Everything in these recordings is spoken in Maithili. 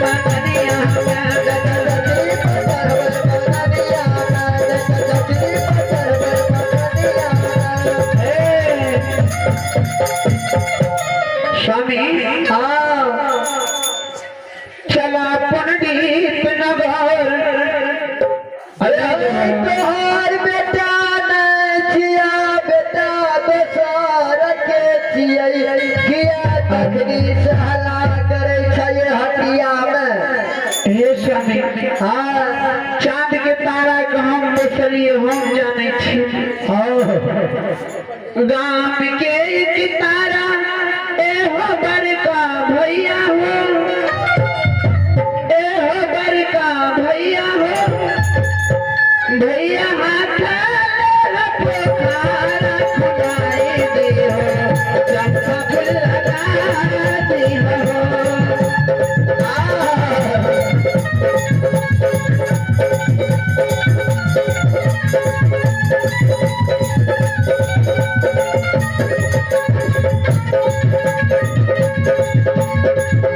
बदनिया में। स्वामी चला पंडित नगर। अरे तोहार बेटा नहीं छिया, बेटा दोसर के छियै, किया तखनी से हल्ला करै छै हटिया में? हे स्वामी, हाँ। चांद के तारा के हम बैसलिए, हम जानै छी। गाम के एक तारा एहो बड़का भैया हो, एहो बड़का भैया हो, भैया हाथ पोखरा खुदाई दिहो, चंपा फूल लगा दिहो।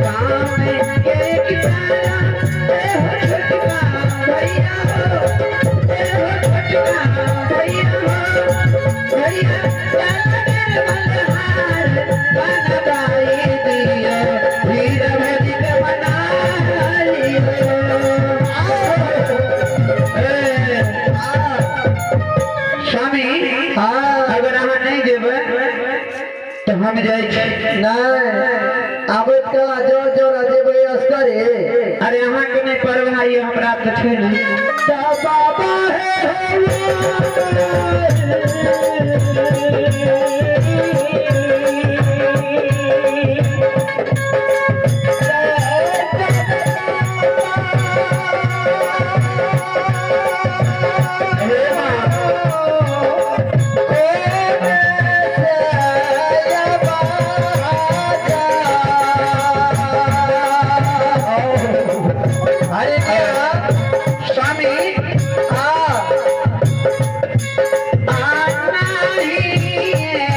गाम के एक तारा एहो छोटका भैया हो, एहो छोटका भैया हो, भैया चल निर्मल हार बनवाई दियो, वीर भज के मना लियो। ए, स्वामी, अगर अहाँ नहीं जेबै तऽ हम जाइ छी। नहीं, आबैत कला जोर जोर जेबै असगरे। अरे अहाँके नहि परवाह यऽ, हमरा तऽ छै ने। तऽ बाबा हे हे माँ। अरे स्वामी, आना ही है।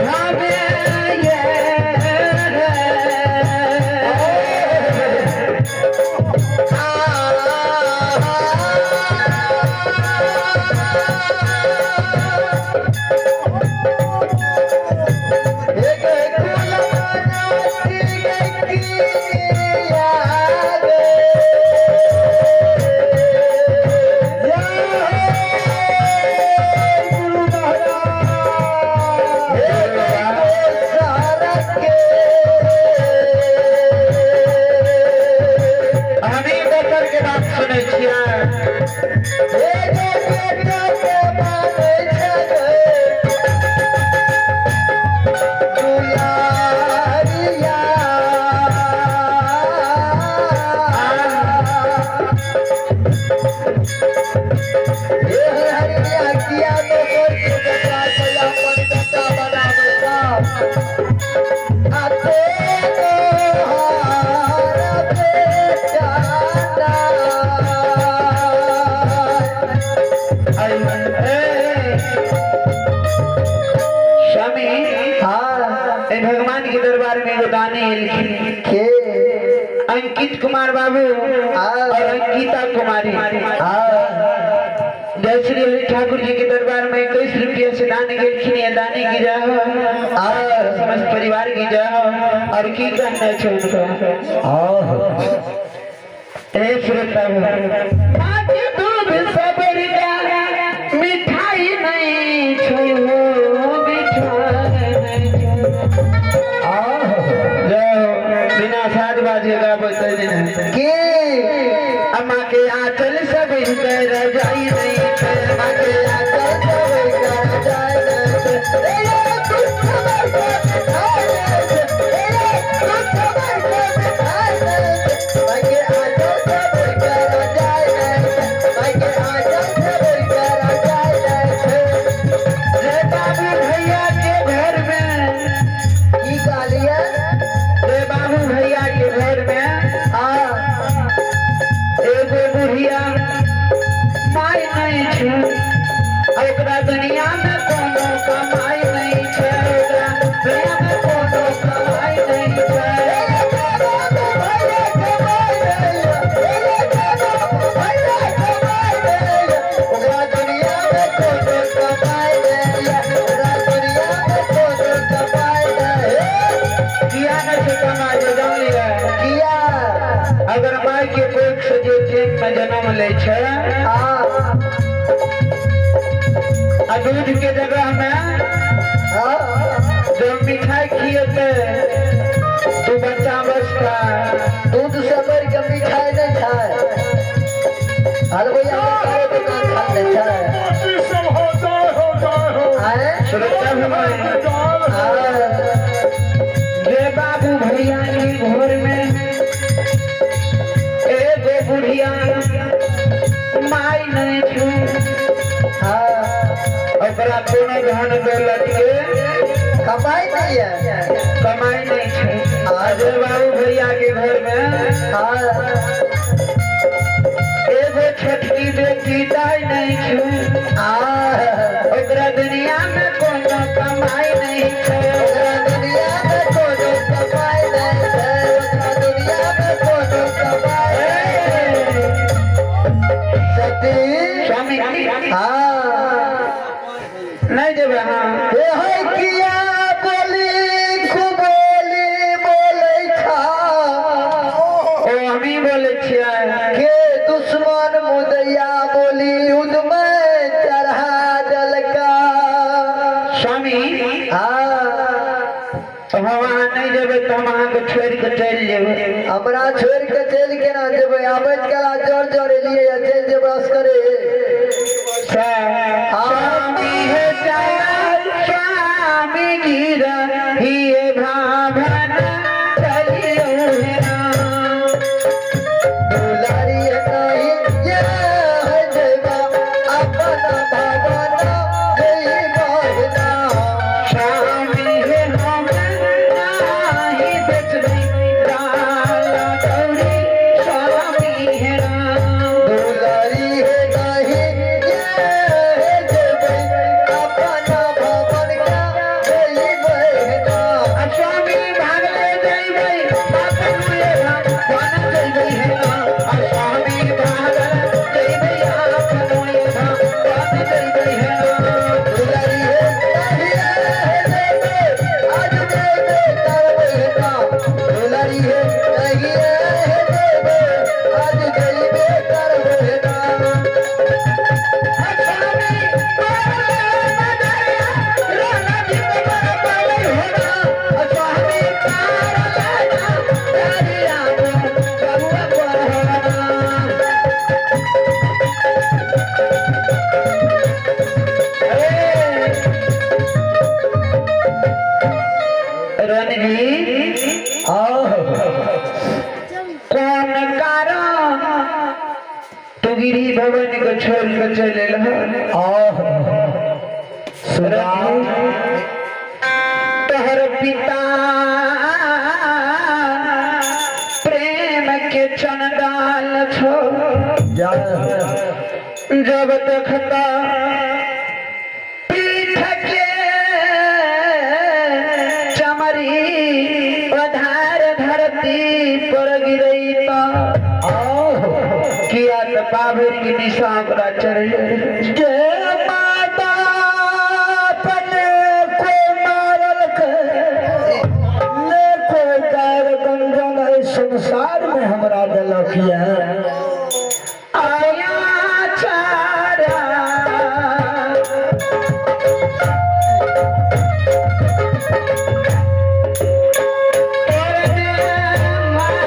हमें ये है। हमी दोसर के बात सुनै छियै। ए, स्वामी, ए भगवान के दरबार में एगो दानी एलखिन, अंकित कुमार बाबू और अंकिता कुमारी। जय श्री हरि ठाकुर जी के दरबार में 21 रुपया से दान गेलखिन। ये दानी की जय हो और समस्त परिवार की जय हो। और की कहना छै उनका? ए श्रोता, माँ के दूध सबर का मिठाई नहीं छै हो, मिठाई नहीं छै। जय हो। बिना साज बाजे गाबै तै नहि। के अम्मा के आंचल सब कर रजाई नहीं छै। माँ के आंचल सब कर रजाई नहीं छै। माँ के आंचल सब कर रजाई नहीं छै। माँ के आंचल सब कर रजाई नहीं छै। रे बाबू भैया के घर में, की कहलियै? रे बाबू भैया के घर में एगो एगो बुढ़िया माय नहीं छै, ओकरा दुनिया में कोनो कमाई नहीं छै, ओकरा दुनिया में कोनो कमाई नहीं छै। किया नहीं छै कमाई जे जानलियै? अगर माय के कोख से जे चेन में जन्म लै छै आ दूध के जगह में जब मिठाई खिएते तो बच्चा बचता। दूध से बढ़ के मिठाई नहीं खाए, हलवैया दुकान खा ले छै। सुरक्षा भवन जे बाबू भैया के घर में एगो बुढ़िया माय नहीं छै, ओकरा कोनो धन दौलत के कमाई नहीं है, कमाई नहीं छै। आ जे बाबू भैया के घर में एगो छोटकी बेटी दाई नहीं छै, ओकरा दुनिया में कोनो कमाई नहीं छै, ओकरा दुनिया में कोनो कमाई नहीं छै, ओकरा दुनिया में कोनो कमाई नहीं। सती स्वामी नहीं देबै। हाँ हे किया बोली कुबोली बोलै छा, ओ हमी बोलै छियै के दुश्मन मुदैया बोली उदमे चढ़ा दलका। स्वामी हाँ तो हम अहाँ नहीं जेबै तऽ हम अहाँके छोड़ि कऽ चलि जेबै। हमरा छोड़ि कऽ चलि केना जेबै? आबैत कला जर जर एलियै चलि जेबै असगरे। स्वामी हे स्वामी गिरा हिये भाभन चलियो हे राम। दुलारी नहीं ये है जेबा अपना भवन जइबा ना। स्वामी हे हम नाही बेचबै डाला दौरी स्वामी हे राम। दुलारी हे नहीं ये है जेबै अपना भवन का जइबै ना। स्वामी भागले जइबै अपन हे भवन जइबै हे राम। स्वामी भागल जइबै अपन हे भवन जइबै हे राम। दुलारी हे नहीं है जेबै आज जेबै करबै ना। दुलारी हे नहीं है जेबै आज जइबै करबै ना। स्वामी रणजी कौन कारण तू गिरी भवन को छोड़ के चले तोहर पिता प्रेम के चंडाल छो, जब देखता पीठ के चमरी पधार धरती पर गिरैता, किया त पाभर के निशा ओकरा चढ़। जे माता अपने को मारल के ने कोई गार गंजन एहि संसार में हमरा देलक ये। आया चारा तोरने माँ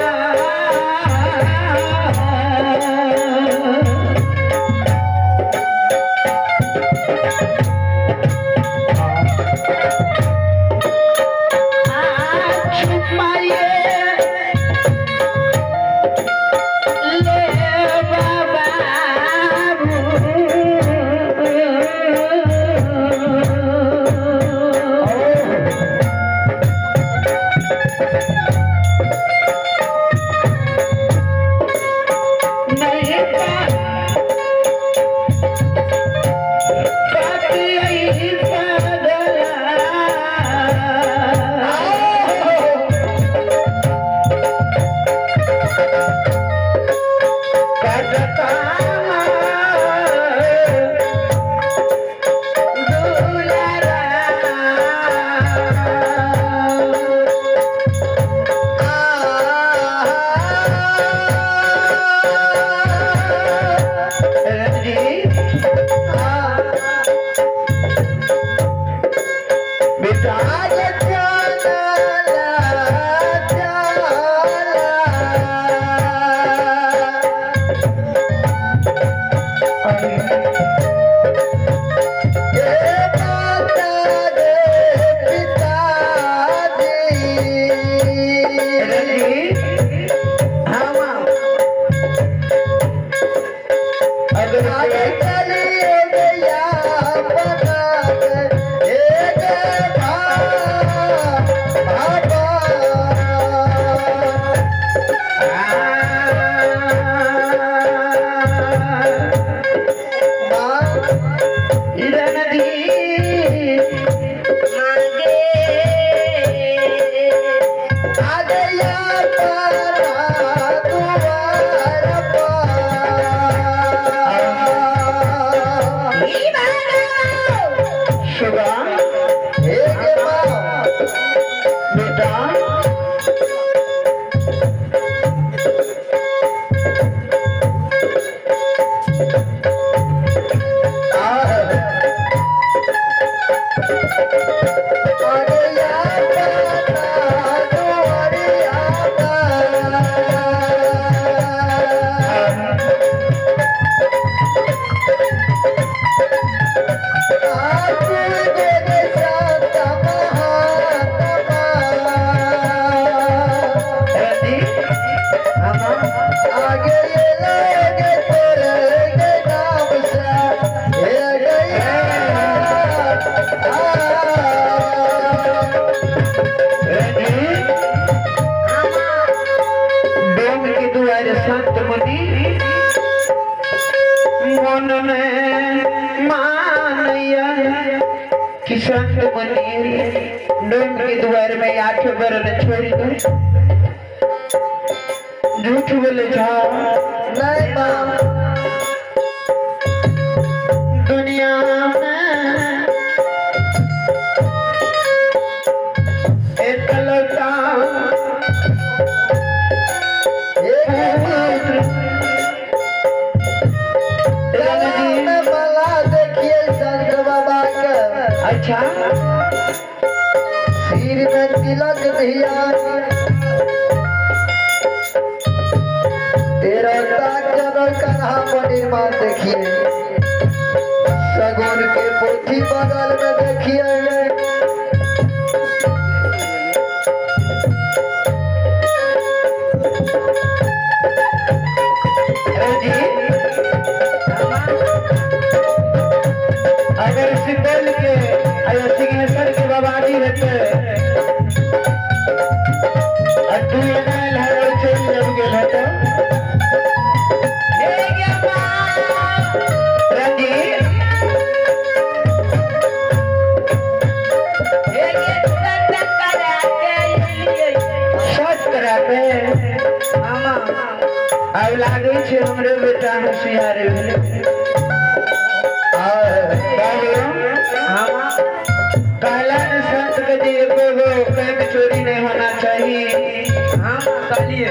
आगे चलिए गया बना एक बाबा। संत मुनि डोम के द्वार में 8 बरन छोड़ दो। झूठ बोले जा नहीं मां। दुनिया में एकलौता देखिए संत बाबा के। अच्छा सिर में तिलक दिया तेरा कन्हा पर निर्माण देखिए सगुन के पोथी बगल में देखिए। अगर सिपौल के सिंहेश्वर के बाबाजी रहते तू चल जब गेल तो अब लागै छै हमरे बेटा होशियार भेलै। कहला ने संत के जे एको गो कहीं चोरी नहीं होना चाहिए। हाँ कहलिए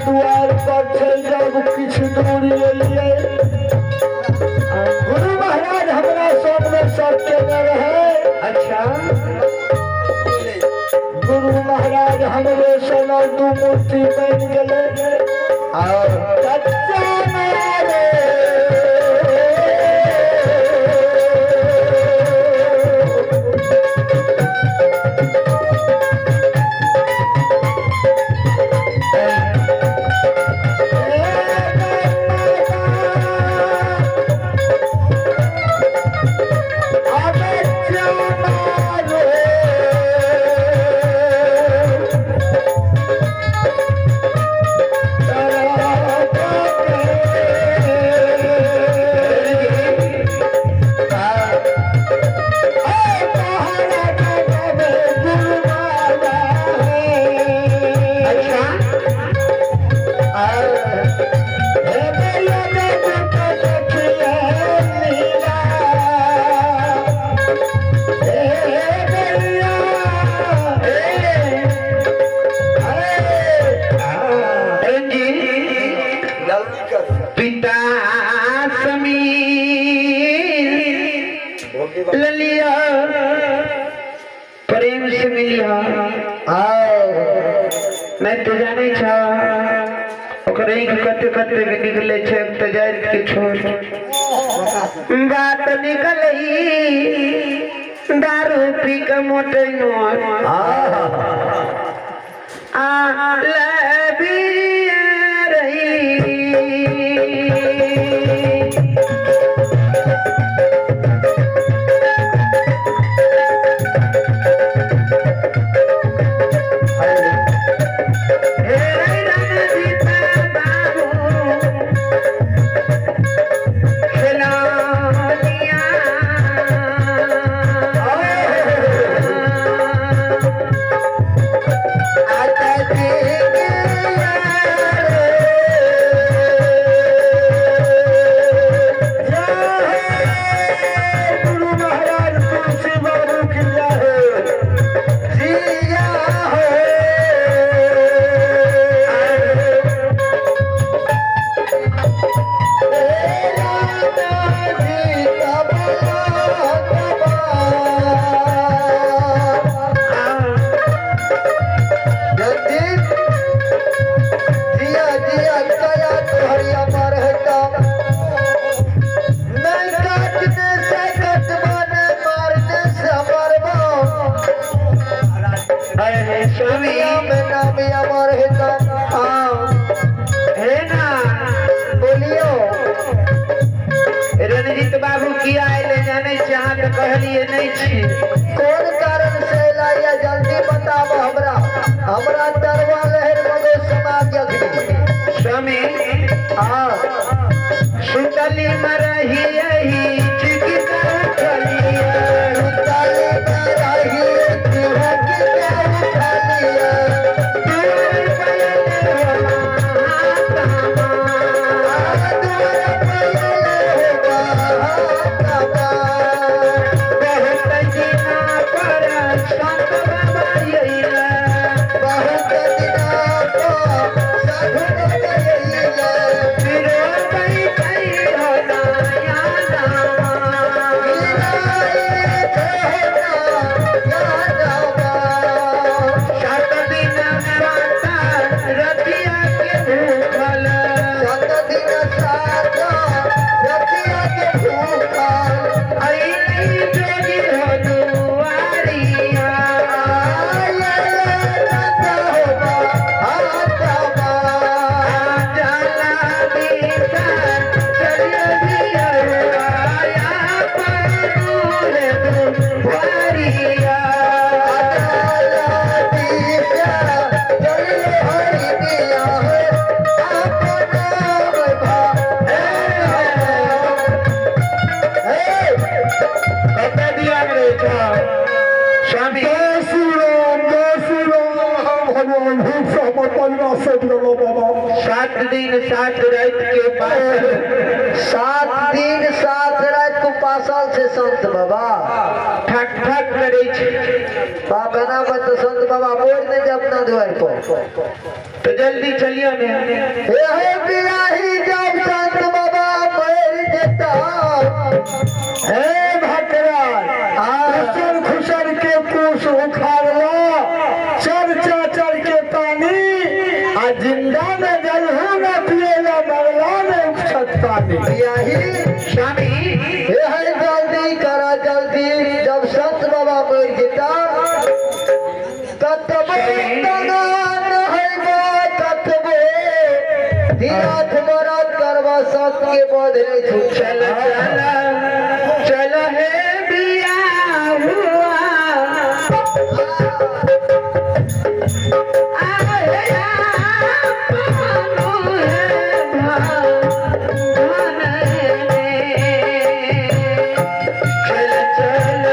द्वार पर चल जब किछ दूरी लिए गुरु महाराज हमरा सामने सब केने रहे। अच्छा गुरु महाराज हमरे सोना दू मूर्ति बनि गेलै। और कच्चा मारे अच्छा। और रंजीत जल्दी कर। पिता समीर ललिया प्रेम से मिलिया। आओ। मैं तो जाने छा ओकर आँखि कते कते के निकले छै, तऽ जाइत के छोड़ बात निकलई दारू पी के मोटे मोट आ लबी रही। हे रणजीत बाबू खेलनिया। आता गुरु महाराज तुलसी बाबू की जय हो। जिया हो। जिया जिया कया तोहरिया मरहता नहीं काटने से कटवाने मारने से मरबो। अरे स्वामी, दुनिया में नाम अमर है। हाँ। हे ना। बोलियो। रणजीत बाबू किया आयल जाने छी अहाँ? तऽ कहलिए नहि छी। कौन कारण से लाइया, जल्दी बताब हमरा। हमरा तरवा लहर मगो समाज अखनी। स्वामी, हाँ। सुतली मरही यही चिकित्सा उठलिए। सुतली में रही चिहुक के उठलिए। दूर पयले हो महात्मा। दूर पयले हो महात्मा। बहुत दिना पर संत बाबा अइला। बहुत दिना पर साधु बाबा अइले। फिरो बैठई हो नया दामा। 7 दिन 7 रतिया के भूखल। अइली जोगी हो दुआरिया। जाला दिशा चलियो आया पर दूर दुआरिया। कतऽ दिया रे छौ स्वामी? जय श्री राम, जय श्री राम। भगवान भूख से हमर परिवार सटि गेलो बाबा। 7 दिन 7 राति के बाद। 7 दिन 7 रात को पासल से संत बाबा। ठक ठक करै छै। बाप एना बत संत बाबा मोड़ नहीं जे अपना द्वार पर। तो जल्दी चलियो ने। हे हे बियाही जब संत बाबा मर जेता। हे भटराज, खुसर खुसर के पूछ उखाड़ला। जिंदा में जलहू न पिएला मरला में उपछत पानी। यही स्वामी हे है जल्दी करा जल्दी, जब संत बाबा मर जेता कतबो तगान हैबा कतबो तीरथ व्रत करबा संत के बधे छूट। चल चल चल हे बिया हुआ चल चल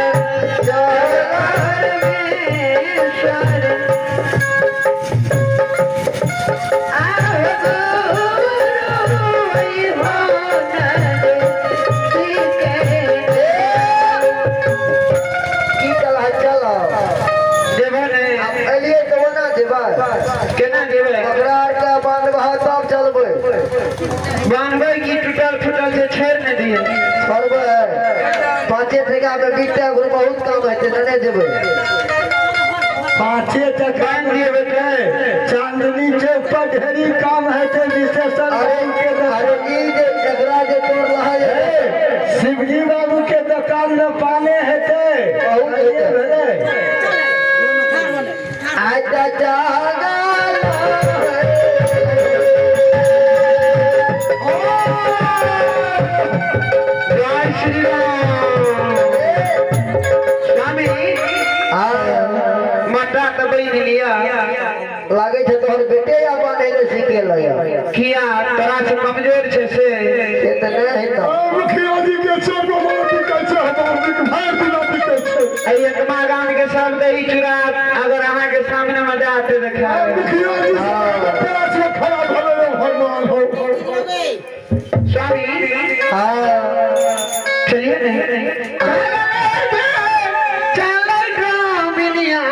परमेश्वर की चला चल एलिए तो ना जेबा केना जेबै? ओकरा आर के बांधबा तब चलबै। बान्हबै की टूटल फूटल जे छोड़ि नहि दियै। छोड़बै 5 टका में 20 टाका बहुत काम हेतै, नहि जेबै। 5 टका बान्हि दियै बेटे। चांदनी चौक पर ढेरी काम हेतै विशेषण अरे अरे ई जे एकरा जे तोड़ रहा है शिवजी बाबू के दुकान में पाने हेतै बहुत हेतै। भेलै। आजा जागल जय श्री राम। स्वामी मटा तऽ बनि लिअ। लागै छै तोहर बेटे या बान्है लए सीखेलै। किया तोरा से कमजोर छै से? से तऽ नहि हेतौ। मुखिया जी के चोर बिकै छै, हमर भरि दिना बिकै छै। एहि एकमा गाम के सब दही चूड़ा अगर अहाँ के सामने में जाते देखा। मुखिया जी से खड़ा भले भगवान हो। स्वामी हाँ चलिए नहीं चलो डोमिनिया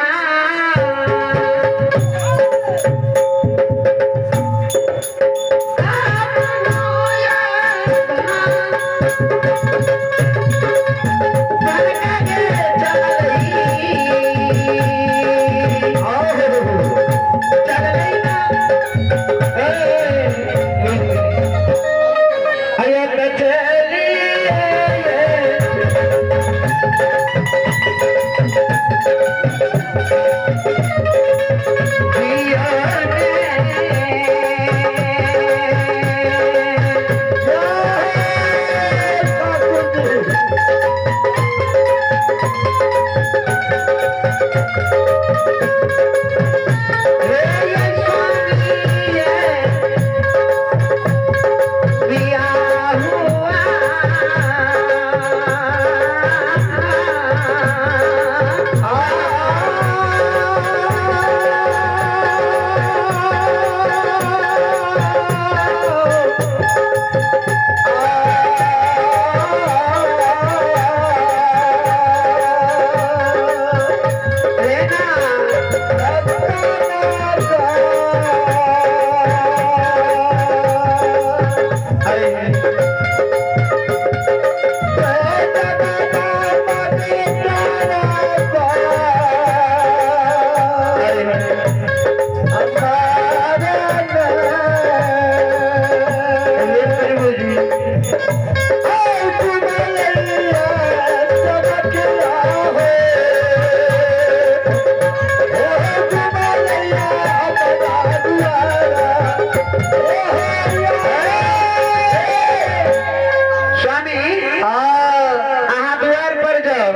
स्वामी अहाँ द्वार पर जाओ,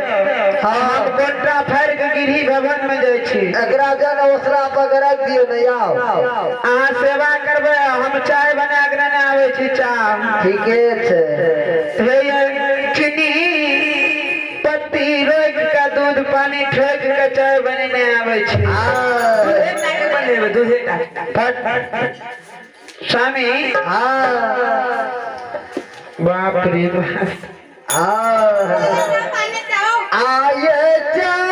हम गोटा फाड़ि के गिरही भवन में जाइ छी। एकरा जन ओसरा पर रख दियौ ने आउ। अहाँ सेवा करबै, हम चाय बना के नेने आबै छी। चाय ठीके छै। हे चीनी पत्ती रोकि के दूध पानी ठोकि के चाय बनेने आबै छी। हाँ बनेबै दूधे टा। स्वामी हाँ बाप रे बाप। हाँ आये।